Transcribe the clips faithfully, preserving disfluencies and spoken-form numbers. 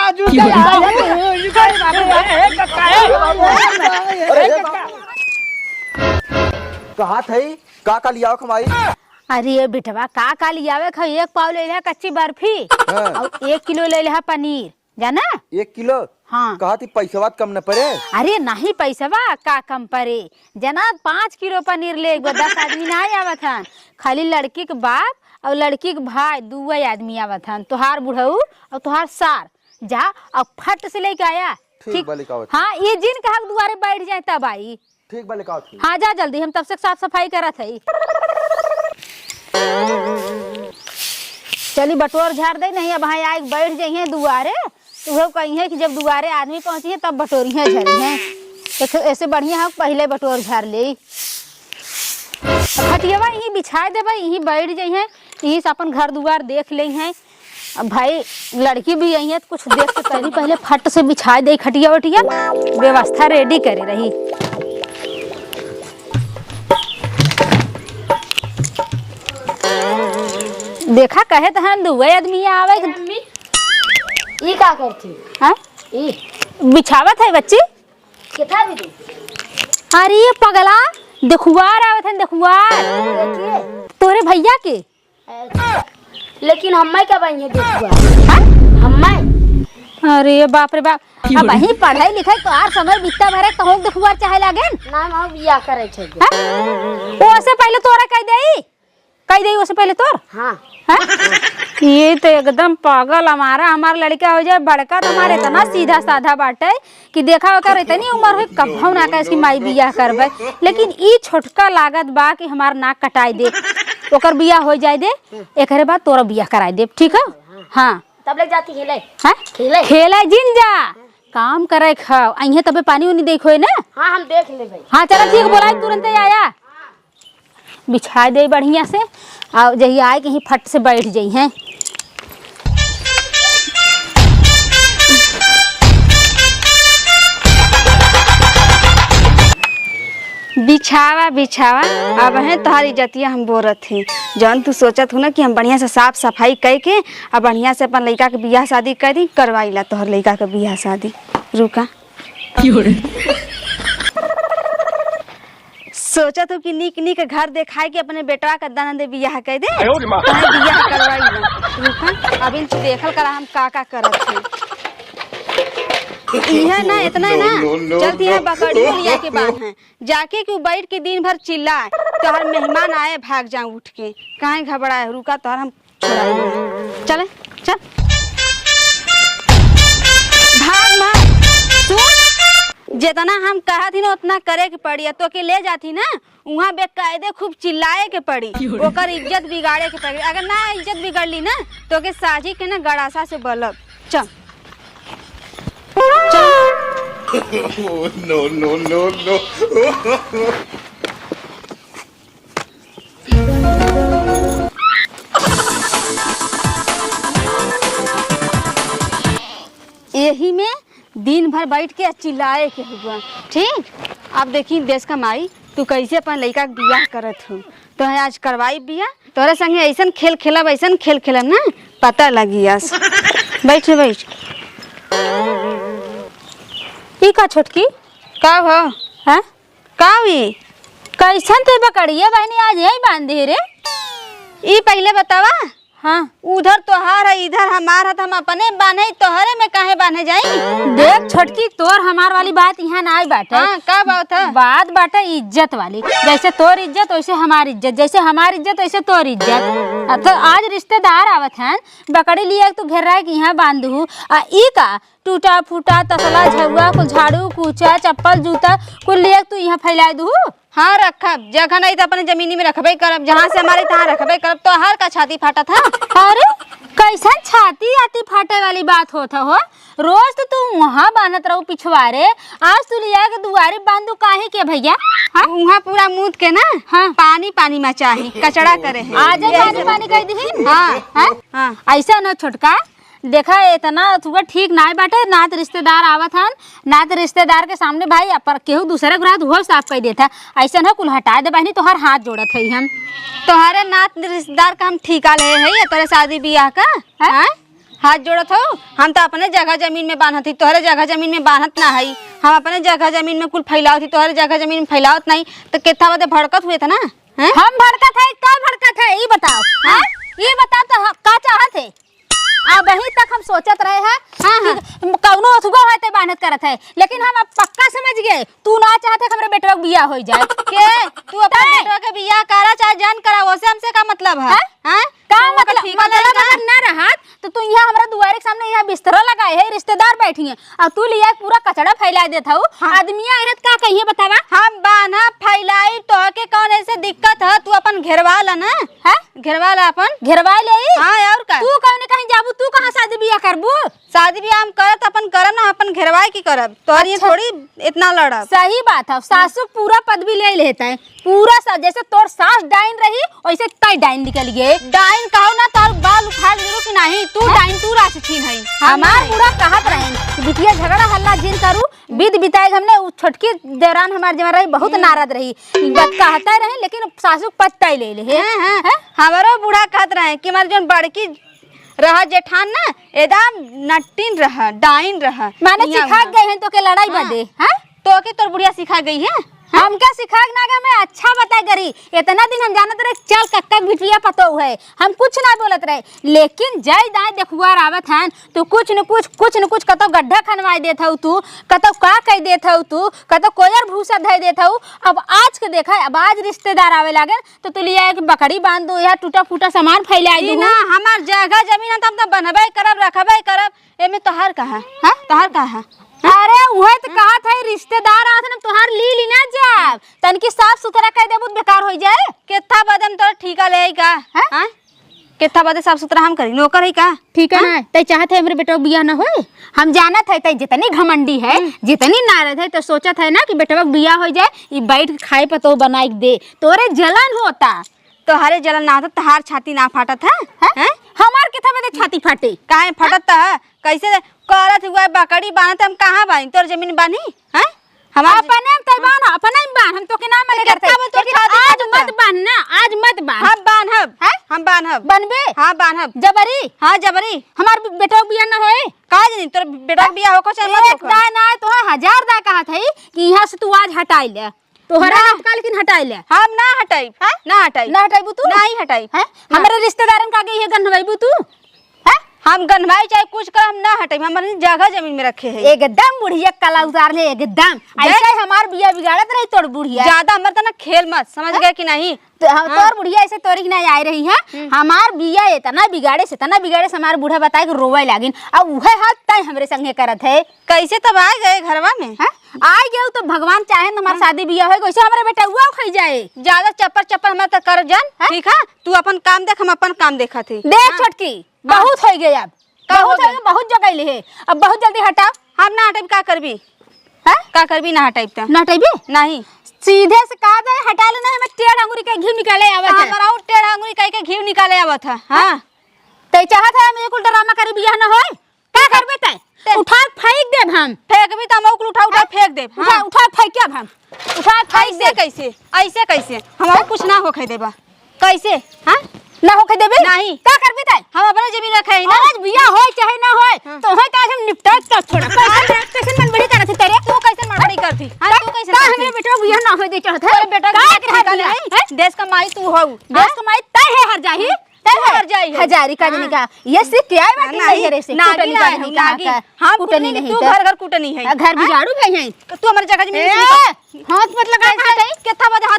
अरे बाप रे। कहा थई, का का लियाओ कमाई? अरे ये बिटवा, का का लियावे ख? एक पाव ले लिहा कच्ची बर्फी, हाँ। और एक किलो ले लिहा पनीर, जाना? एक किलो? हाँ। कहा थी पैसवा कम न पड़े? अरे नहीं पैसवा का कम पड़े, जना पाँच किलो पनीर ले, एक बार दस आदमी ना आवत हन, खाली लड़की के बाप और लड़की के भाई दुए आदमी आवत हन, तोहार बुढ़ऊ और तोहार सार। जा और फट से लेके आया। ठीक ठीक? बा, लेके आवत। हाँ, ये जिन कहा दुआरे बैठ जाए तब आई। ठीक बा, लेके आवत ही। हाँ, जा जल्दी, हम तब से साफ सफाई करत हई। चली बटोर झाड़ दे, नहीं अब हाँ आए बैठ जाइए दुआरे, तो वो कही है कि जब दुआरे आदमी पहुँची है तब बटोरी है झड़ी है। तो ऐसे बढ़िया है पहले बटोर झाड़ ले। खटियावा यहीं बिछाए देबे, यहीं बैठ जाइए, यहीं से अपन घर दुआर देख ले हैं। अब भाई लड़की भी आई है तो कुछ देख के करी, पहले फट से बिछा दे खटिया वटिया, व्यवस्था रेडी करे रही। देखा कहे तो हम दुए आदमी आवे। अम्मी, ई का करती? हाँ? ई बिछावत है बच्ची। कितना भी दे? अरे ये पगला, देखुआर आवत है, देखुआर। देखिए। तोरे भैया के। लेकिन हम्मे क्या बनिए देखुआ? हाँ? हम्मे? अरे बाप रे बाप, अब वही पढ़ाई लिखाई तो आर समय बीतता भरे कहूँ देखुआर चाहे लागेन? ना, ना, बियाह करे छे। हाँ? ओसे पहले तोरा कह देई, कह देई ओसे पहले तोर? हाँ। हाँ? ये तो एकदम पागल हमारा, हमार लड़का हो जाए बड़का तो हमारे इतना सीधा साधा बाटे। कि देखा ओकर इतनी उम्र हुई, कभौ ना कहे कि माई बियाह करबे, लेकिन ई छोटका लागत बा कि हमार नाक कटाई दे, ओकर बियाह हो जाए दे, एकरे बाद तोरा बियाह कराई दे, ठीक है? हाँ। तब ले जाती खेले। हाँ? खेले। खेले जिन जा, काम करे खाओ, अइहे तबे पानी उनी देख होए ना। हाँ, हम देख लेबे। हाँ, चला ठीक, बोलाई तुरंते आया। बिछाए दे बढ़िया से, और जही आए के ही फट से बैठ जाई हैं। बिछावा, बिछावा, अब है तोहार इज्जतिया हम बोरत ही। जौन तू सोचत हो ना कि हम बढ़िया से साफ सफाई कई के, अब बढ़िया से अपन लइका के बियाह शादी कर दी, करवाई ला तोहर लइका के बियाह शादी। रुका। सोचत हो कि नीक नीक घर देखाए के अपने बेटवा का दाना दे बियाह कर दे। आयो रे माँ। तोहरे बियाह करवाई ना। रुका, अब इन देखल करा हम का का करत है। इहे ना, इतना है ना। No, no, no, चलती है no। बकरियों लिया के बांध है। जाके क्यों बैठ के दिन भर चिल्लाए, तोहर मेहमान आए भाग जाऊं उठ के। काहे घबराए, रुका तोहर हम चले, चल। भाग, भाग। सुन, जितना हम कहत ही ना, उतना करे के पड़ी। आ तोके ले जाती ना, उहाँ बेकायदे खूब चिल्लाए के पड़ी। ओकर इज्जत बिगाड़े के पड़ी। अगर ना इज्जत बिगड़ली ना, तोके साझी के ना गड़ासा से बलब। चल। चल। No, no, no, no। यही में दिन भर बैठ के चिल्लाए के हुआ। ठीक, अब देखी देश का माई, तू कैसे अपन लइका के बियाह करत हो। तो है आज करवाई बियाह, तोरे संगे ऐसन खेल खेलब, ऐसन खेल खेलब ना, पता लगी आस। बैठ, बैठ। ई का छोटकी? का हो? हैं? का हुई? कैसन ते बकरिया बहनी आज यही बांध दे रे? ई पहले बतावा। हाँ। उधर तोहार है, इधर हमार है, तो हम अपने बांधे, तोहरे में काहे बांधे जाई? देख छोटकी, तोर हमार वाली बात यहाँ ना आई बाटे। हाँ, का बात है? बात बाटे इज्जत वाली। जैसे तोर इज्जत, वैसे हमार इज्जत, जैसे हमार इज्जत, वैसे तोर इज्जत। अब तो आज रिश्तेदार आवत हैं, बकरी लिए तू घेर रहा है कि यहाँ बांध दू। आ ई का टूटा फूटा तसला, झउआ, कुल झाड़ू, कूचा, चप्पल, जूता, कुल लिए तू यहाँ फैलाए दू। हाँ, रखब। जगह नहीं तो अपने जमीनी में रखबे करब, जहाँ से हमारे तहाँ रखबे करब। तोहार का छाती फाटत है? अरे, कैसन छाती आती फाटे वाली बात होत है हो? रोज तो तू वहाँ बांधत रहू पिछवारे, आज तू लिया के दुआरे बांध दू, काहे के भैया? हाँ? वहाँ पूरा मूत के ना, हाँ। पानी पानी मचाही, कचड़ा करे है। आज पानी पानी कह दही? हाँ। हाँ? हाँ। ऐसा न छोटका, देखा, इतना तुका ठीक नाय बाटे। नात रिश्तेदार आवत हन, नात रिश्तेदार के सामने भाई, अपर केहू दूसरे के रहत, उहो साफ कई देत है। ऐसे न कुल हटा दे बहनी, तोहार हाथ जोड़त हई हम। तोहरे नात रिश्तेदार का हम ठीका ले हई, तोरे शादी बियाह का? हैं? हैं? हाथ जोड़त हऊ, हम त अपने जगह जमीन में बान्हत ही, तोहरे जगह जमीन में बान्हत ना हई। हम अपने जगह जमीन में कुल फैलावत ही, तोहरे जगह जमीन में फैलावत नहीं, त केथा बदे भड़कत हुए था ना, हैं? हम भड़कत है, का भड़कत है, ई बताओ, हैं? ई बताओ त ह-, का चाहत है? अबहीं तक हम सोचत रहे हैं हाँ, कि हाँ। कौनो अथुआ होए ते बान्हत करत है, लेकिन हम अब पक्का समझ गए, तू ना चाहत है कि हमरे बेटवा के बियाह हो जाए। के? तू अपन तै? बेटवा के बियाह करा चाहे जान करा, ओसे हमसे का मतलब है? हैं? हैं? का ओकर मतलब? ठीक मतलब नहीं का? अगर ना रहत तो तू यहाँ हमरा दुआरे के सामने यहाँ बिस्तरा लगाए है, रिश्तेदार बैठी हैं, और तू लिया पूरा कचड़ा फैला देत हऊ। हाँ। आदमी आए रहत का कहिए बतावा? हम बान्हा फैलाई, तोहके कौन ऐसे दिक्कत है? तू अपन घेरवा ला ना। हैं? घेरवा ला अपन। घेरवा ले? हाँ, और का? तू कौन कहीं जाबू? तू कहाँ शादी बियाह करबू? शादी बियाह हम करत अपन करब ना, अपन घेरवाए की करब। तोहर ये अच्छा। थोड़ी इतना लड़ब। सही बात है, सासू पूरा पदवी ले लेता है, पूरा सा-, जैसे तोर सास डाइन रही, वैसे तय डाइन निकल गए। डाइन कहो ना, तोर बाल उखाड़ लेबू कि नहीं? तू हैं? डाइन, तू राक्षसीन है। हमार पूरा कहत रहे कि बिटिया झगड़ा हल्ला जिन करू, बीत बिताए हमने उ छोटकी दौरान हमार जवन रही, बहुत हम्म। नारद रही, बात कहता रहे, लेकिन सासू पत्ता ही ले ले है। हाँ, हाँ। हैं? हमारो बूढ़ा कहत रहे कि हमार जौन बड़की रहा जेठान ना, एकदम नट्टिन रहा, डाइन रहा। माने इहाँ चिखा उहाँ। गए हैं तो के लड़ाई हाँ। बदे, हैं? तो के तोर बुढ़िया सिखा गई है? हाँ? हम क्या सिखा के ना गए, मैं अच्छा बता गरी। इतना दिन हम जानत रहे, चल कक्का के बिटिया पतोह है, हम कुछ ना बोलत रहे, लेकिन जय दाएं देखुआर आवत हन, तो कुछ न कुछ, कुछ न कुछ कतौ गड्ढा खनवाए देत हऊ तू, कतौ का कह देत हऊ तू, कतौ कोयर भूसा धय देत हऊ। अब आज के देखा, अब आज रिश्तेदार आवे लागेन, तो तू लिया एक बकरी बांध दो या टूटा फूटा सामान फैला ई दू। ना, हमार जगह जमीन है, तो हम तो बनबे करब, रखबे करब। एमे तोहार का है? हाँ? तोहार का है? अरे, उहे तो कहत है, रिश्तेदार आवत है ना, तोहार ली ली ना जाब। तनकी साफ सुथरा कह देबू तो बेकार हो जाए। केथा बदे हम तोरा ठीका ले आई का? हाँ? हाँ? केथा बदे साफ सुथरा हम करी, नौकर है का? ठीक है हाँ? ना, तै चाहत है हमरे बेटवा बियाह ना होए? हम जानत है तै जितनी घमंडी है, हम्म। जितनी नारद है, तो सोचत है ना कि बेटवा के बियाह हो जाए, ई बैठ के खाए पतोह बनाए के दे, तोरे जलन होता। तोहरे जलन ना होता, तोहार छाती ना फाटत है? हैं? हैं? हमार केथा बदे छाती फाटे? काहे फाटत त है? कैसे करत हुआ बकरी बांधत, हम कहाँ बानी? तोर जमीन बानी? हैं? हमार अपने हम तय बांध, अपने हम बांध, हम तोके ना मने करते। केतना बा तोर लेकिन छाती आज फाटत मत है? बांध ना, आज मत बांध। हम बांधब। हैं? हम बांधब। बनबे? हाँ, बांधब। जबरी? हाँ, जबरी। हमार बे-, बेटवा बियाह ना होए? का जानी, तोर बेटवा बियाह होको चाहे मत एक होको। दाय ना, तोहार हजार दाय कहत है कि यहाँ से तू आज हटाई ले। तोहरा ना। नाम का लेकिन हटाई ले। हम ना हटाई। हैं? ना हटाई। ना हटाईबू तू? नहीं हटाई। हैं? ना। हमरे रिश्तेदारन का आगे ये गन्हवाईबू तू? हैं? हम गन्हवाई चाहे कुछ कर, हम ना हटाई। हम अपनी जगह जमीन में रखे हैं। एकदम बुढ़िया कला उतार ले, एकदम। जय ऐसे ही हमार बिया बिगाड़त रही तोर बुढ़िया। ज्यादा हमर तना खेल मत, समझ हैं? गए कि नहीं? तो हम, हाँ। तोर बुढ़िया ऐसे तोरी की नहीं आए रही है। हम्म। हमार बिया इतना बिगाड़े से, इतना बिगाड़े से हमार बूढ़ा बताए के रोवे लागिन। अब उहे हाल तय हमरे संगे करत है। कैसे तब आ गए घरवा में? हैं? आ गए तो भगवान चाहे न हमार हाँ। शादी बियाह होए, कैसे हमरे बेटा हुआ खाई जाए? ज्यादा चप्पर चप्पर मत कर जान, हैं? ठीक है? तू अपन काम देख, हम अपन काम देखत ही। देख हाँ। छोटकी, हाँ। बहुत हो गए अब। का हो बहुत हो गए? गए, बहुत जगह ले है। अब बहुत जल्दी हटाओ। हम ना हटेब, का करबी? हैं? का करबी ना हटाइब त? ना हटाइबे? नहीं। सीधे से कहा जाए, हटा ले, नहीं, हमें टेढ़ अंगुरी के घी निकाले आवत है। हमारा उ टेढ़ अंगुरी कह के घी निकाले आवत है। हाँ। तै चाहत है हम ये कुल ड्रामा करी, बियाह ना होए? का करबे तै? तै उठा के फेंक देब हम। फेंकबी त हम ओकुल उठा, उठा हाँ? फेंक देब। उठा, हाँ। उठा के फेंक देब हम। उठा के फेंक ऐसे देब। कैसे? ऐसे कैसे? हम और कुछ ना होखे देबा। कैसे? हाँ? ना होखे देबे? नहीं। का करबे तै? हम अपने जमीन रखे ही ना। आज बियाह होए चाहे ना होए, हाँ। तो होए तो आज हम निपटा के छोड़ा। कैसे, कैसे मन बड़ी करत है तेरे? तू कैसे मन बड़ी करती? हाँ, का, तू कैसे का करती? हमें बेटा बियाह ना होए दे चाहत है? तोरे बेटा का बियाह के करत ठिकाना है? है? देश का माई तू हो। देश हाँ? का माई तै है हर जाही। तै तू है? हर जाही है। हजारी का हाँ। जनी का। ये से क्या है बाकी नहीं, नहीं है रे से? नागी कुटनी ना का है, नहीं कहा नागी। का? हम कुटनी कुटनी नहीं, नहीं तू तो। घर घर कुटनी है। आ, घर हाँ? बिगाड़ू गई है। तू हमारे जगह जमीन ए, से निकल। हाथ मत लगा, कैसे? हाथ है? केथा बदे हाथ?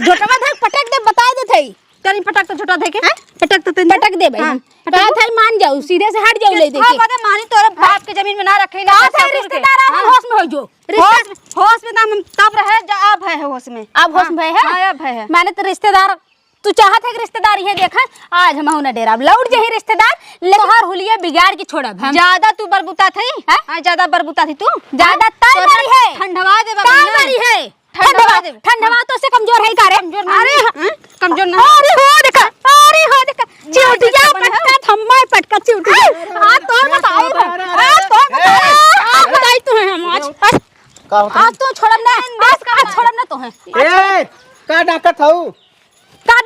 झोटवा धर पटक दे, बताए देत है। चल, पटक तो झोटा धे के। हैं? पटक तो तनी। पटक दे भाई। हाँ, पटक। कहा था मान जाऊ, सीधे से हट जाऊ, ले दे के। बदे मानी तोरे बाप के जमीन में ना रखे, ना कहा था ससुर के। रिश्तेदार आवे, हाँ। होश में हो जो। रिश्ते- होश, होश में तो हम तब रहे, जब अब है होश में। अब होश हाँ, में है? हाँ, अब है। माने तो रिश्तेदार, तू चाहत है कि रिश्तेदार ये देखा, आज हम ना डेरा, अब लौट जाही रिश्तेदार, लेकिन तोहार हुलिया बिगाड़ के छोड़ब हम। ज्यादा तू बरबुता थी? हैं? हाँ, ज्यादा बरबुता थी तू? ज्यादा हाँ? तय तोरा मरी है। ठंडवा देबा का कहीं ना। मरी है? ठंडवा ठंडवा, देबे। ठंडवा तो से कमजोर है का रे? कमजोर ना अरे, है। हाँ? कमजोर ना है। अरे हो देखा, अरे हो देखा, चिउटिया पटका, थम्मा पटका, चिउटिया। आज तोर बताई है। आज तोर बताई। आज बताई तू है हम आज। का होता है? आज तो छोड़ब ना, आज का छोड़ब ना तो है। ए, का डाकत हऊ? का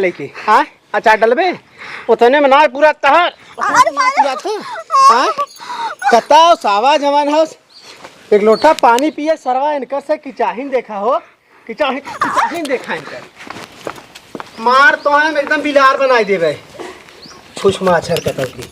लेके, हाँ? अचार डलबे? उतने में नार पूरा तहर। अरे मारे। पूरा था। हाँ? कताव सावा जवान हस। एक लोटा पानी पिए सरवा इनकर से किचाहिन देखा हो। किचाहिन, किचाहिन देखा इनकर। मार तो हम एकदम बिलार बनाई देबे। छुछ माछर कतल की।